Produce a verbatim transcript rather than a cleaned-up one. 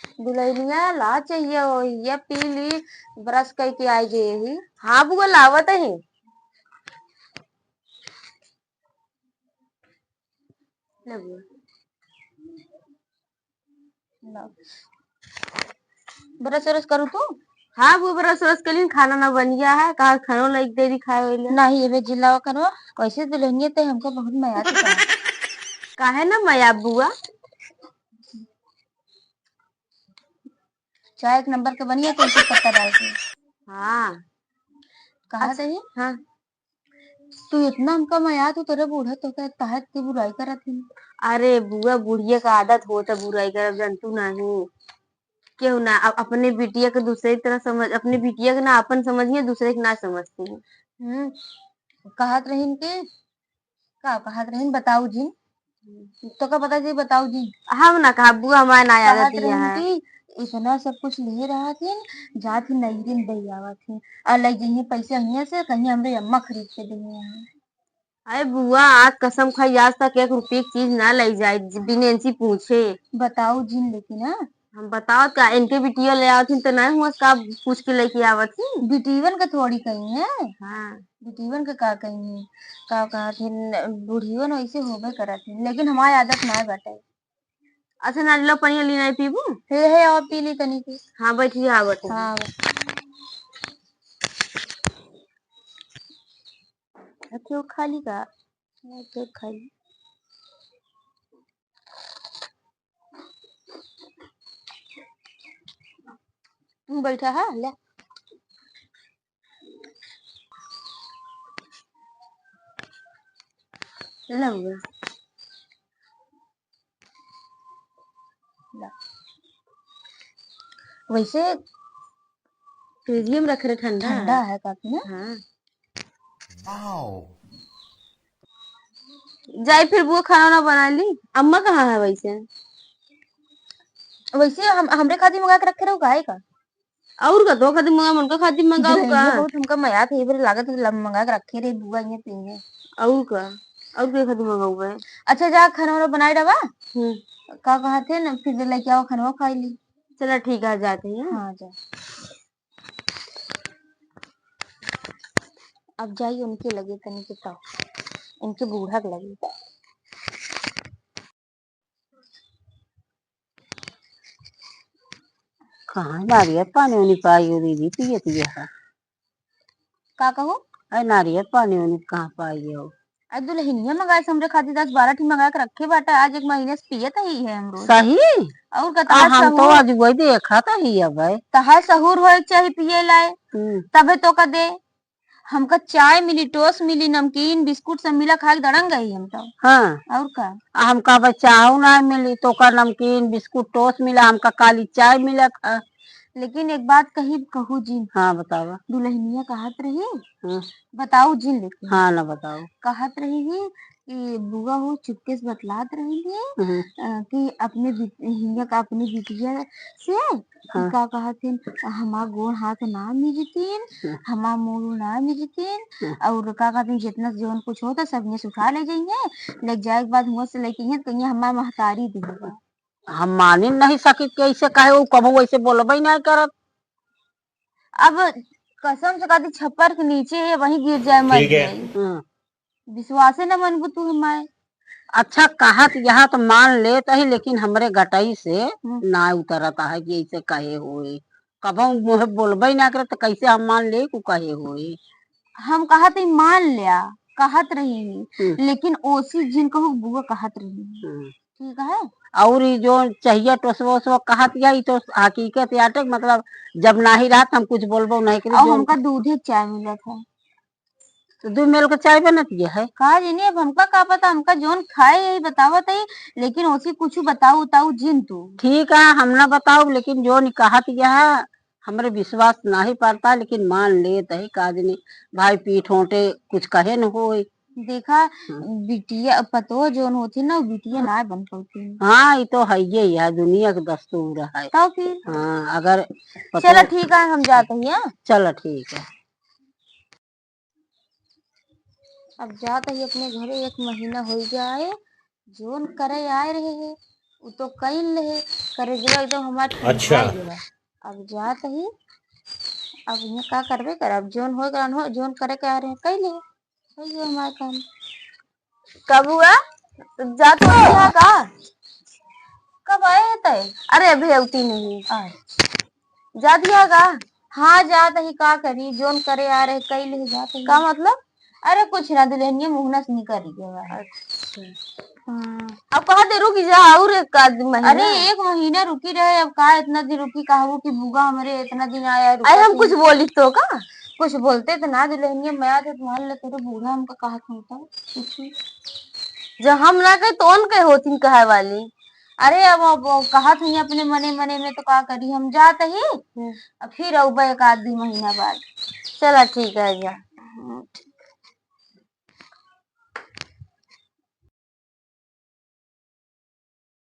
दुलहिनिया ला चाहिए, वही पी ली, brush कइके आई जे ही। हाँ बुआ, लावत ही। ले बुआ। ला। Brush व्रश करू तू? हाँ बुआ, brush व्रश कइली, खाना ना बनिया है, कहा खानो लाइक देरी खाए वाले। नाही, एबे जिलावा करो, वैसे दुलहिनिया ते हमका बहुत मया आता। काहे ना मया बुआ? चाय एक नंबर के बनिया, तुलसी पत्ता डाल के। हाँ। कहा अच्छा, सही? हाँ। तू इतना हमका मया, तू तोरे बूढ़ा तो के तहत की बुराई करत ही। अरे बुआ, बुढ़िया का आदत होत है बुराई करब, जानतू नाही। केहू ना अ-, अपने बिटिया के दूसरे की तरह समझ, अपने बिटिया के ना अपन समझिए, दूसरे के ना समझती है। हम्म, कहत रहीन के का कहत रहीन, बताऊ जिन। तोका पता जी, बताऊ जिन। हम ना कहा बुआ, हमारे ना याद कहत आती रहीन है। कि इतना सब कुछ ले रहा थीन, जात ही नैरिन दे आवत ही। और ले जइहे पैसे हियां से, कहीं हमरे अम्मा खरीद के देंगे यहाँ। अरे बुआ, आज कसम खाई, आज तक एक रुपये की चीज ना ले जाए, बिना इनसे पूछे। बताऊ जिन लेकिन, हाँ? हम बतावत का, इनके बिटिया ले आवत हिन, तो नहीं हुआ का पूछ के लेके आवत ही? बिटियवन के थोड़ी कही है। हाँ। बिटियवन के का कही है? का कहत हिन, बुढ़ियवन वैसे होबे करत हिन, लेकिन हमारी आदत ना बाटे। अच्छा, नारियल पनिया ली नहीं पीबू? हे, हे, और पी ली तनी के। हाँ, बैठी, आवत है। हाँ। अच्छा, वो खा ली का? हाँ, तो खा ली। तू बैठा है, ले। ले बुआ। ला। वैसे फ्रिजिया में रखे रहे, ठंडा ठंडा है। है काफी ना? हाँ। जाई फिर बुआ, खाना ना बना ली। अम्मा कहाँ है वैसे? वैसे हम, हमरे खातिर मंगा के रखे रहो, काहे का? और का, तो खातिर मंगा, उनका खातिर मंगाऊ का? दुलहिनिया बहुत हमका मया थे, ये बेर लागत है, लब मंगा के रखे रहे बुआ, ये पीने। और का? और के खातिर मंगाऊ बे? अच्छा, जा खाना वाना बनाए डावा। हम्म। का कहत है ना, फिर लेके आओ, खाना खाई ली। चला ठीक है, जाते हैं। हाँ, जा। अब जाई उनके लगे तनी के तो, इनके बूढ़ा के लगे। कहाँ नारियल पानी उनी पाई हो दीदी, पिए पिए है। का कहू? अरे नारियल पानी उनी कहाँ पाई हो? अरे दुलहिनिया मंगाए से हमरे खातिर दस बारह ठी मंगा के रखे बाटा, आज एक महीने से पियत ही है हम रोज। सही? और का, आ, तहार हम तो सहूर, आज वही देखा था ही अब है। तहार सहूर होए के चाही पिए लाए, हम्म। तबे तो का दे। हमका चाय मिली, टोस्ट मिली, नमकीन, बिस्कुट सब मिला, खाए के दड़ंग गई हम तो। हाँ। और का? आ, हमका बस चाहो ना मिली, तो का नमकीन, बिस्कुट, टोस्ट मिला, हमका काली चाय मिला था। लेकिन एक बात कही, कहू जी। हाँ, बतावा। दुलहिनिया कहत रही, हाँ। बताऊ जिन लेकिन। हाँ, ना बताओ। कहत रही ही कि बुआ हो चुपके से बतलात रही थी, हम्म। अ, कि अपने बिट-, हिया का अपने बिटिया से कि हाँ। का कहत हिन, हमार गोड़ हाथ ना मिजतीन, हाँ। हमार मुंह ना मिजतीन, हाँ। और का कहत हिन, जितना जौन कुछ होता सब ये से उठा ले जाइए, ले जाए के बाद हुआ से लेके हिया तो कहिए हमार महतारी दी है। हम मानी नहीं सकित कि ऐसे कहे, वो कबो वैसे बोलबे नहीं करत। अब कसम से कहती, छप्पर के नीचे है, वहीं गिर जाए, मर ठीक है। जाए। हम्म। विश्वासे न मनबू तू हमारे। अच्छा, कहत यह तो मान लेत ही, लेकिन हमरे गटई से हम्म। ना उतरत है कि ऐसे कहे होए। कबहू मुँह बोलबे ना करे तो कैसे हम मान ले कि कहे होए? हम कहत ही मान लिया, कहत रही ही, हम्म। लेकिन ओसी जिन कहू बुआ कहत रही ही। हम्म। ठीक है। और ई जो चहिया टोसवा ओसवा कहत या, ई तो हकीकत याटे, मतलब जब नाही रहत हम कुछ बोलबो नहीं करी, और जो हमका दूधे चाय मिलत है। तो दूध मिल के चाय बनत ये है? का जानी, अब हमका का पता, हमका जौन खाए यही बतावत है, लेकिन ओसी कुछ बताऊ उताऊ जिन तू। ठीक है, हम ना बताओ, लेकिन जौन कहत यह हमरे विश्वास नाही पड़ता, लेकिन मान लेत है, का जानी भाई पीठ होटे कुछ कहे न होए। देखा, हम्म। बिटिया, पतोह जौन होती ना, वो बिटिया ना बन पौती। हाँ, ये तो है, ये है, दुनिया के दस्तूर है। तो फिर? हाँ, अगर पतोह चलो ठीक है, हम जाते हैं, हाँ? चलो ठीक है। अब जात ही अपने घरे, एक महीना होइ गया है, जौन करे आए रहे है, उ तो कइल रहे, करेजवा एकदम हमार अच्छा। ठंडा गया। अब जात ही, अब इहाँ का करबे कर, अब जोन होए के हो, जोन करे के आ रहे कई ले, कई ले हमार काम। का बुआ, जात हो गया का? कब आए तय? अरे अभी अवती नहीं। अच्छा। जात गया का? हाँ, जात ही, का करी, जोन करे आ रहे कई ले जात ही। का मतलब? अरे कुछ ना, दुल्हनिया मुहना से निकल गया। अच्छा। हाँ। अब कहा दे रुकी जा, और एक आध महीना। अरे एक महीना रुकी रहे, अब का इतना दिन रुकी, कहबू कि बुआ हमरे इतना दिन आया, रुका अरे हम थी। कुछ बोली तो का? कुछ बोलते तो ना, दुल्हनिया मैं आते तो मान ले, तेरे बूढ़ा हमका कहा सुनता कुछ। जब हम ना कहे तो उन कहे होती कहे वाली। अरे अब, अब कहा थी अपने मने मने में तो का करी, हम जात ही। हम्म। अब फिर अब एक आध दो महीना बाद। चला ठीक है जा। हाँ, ठीक।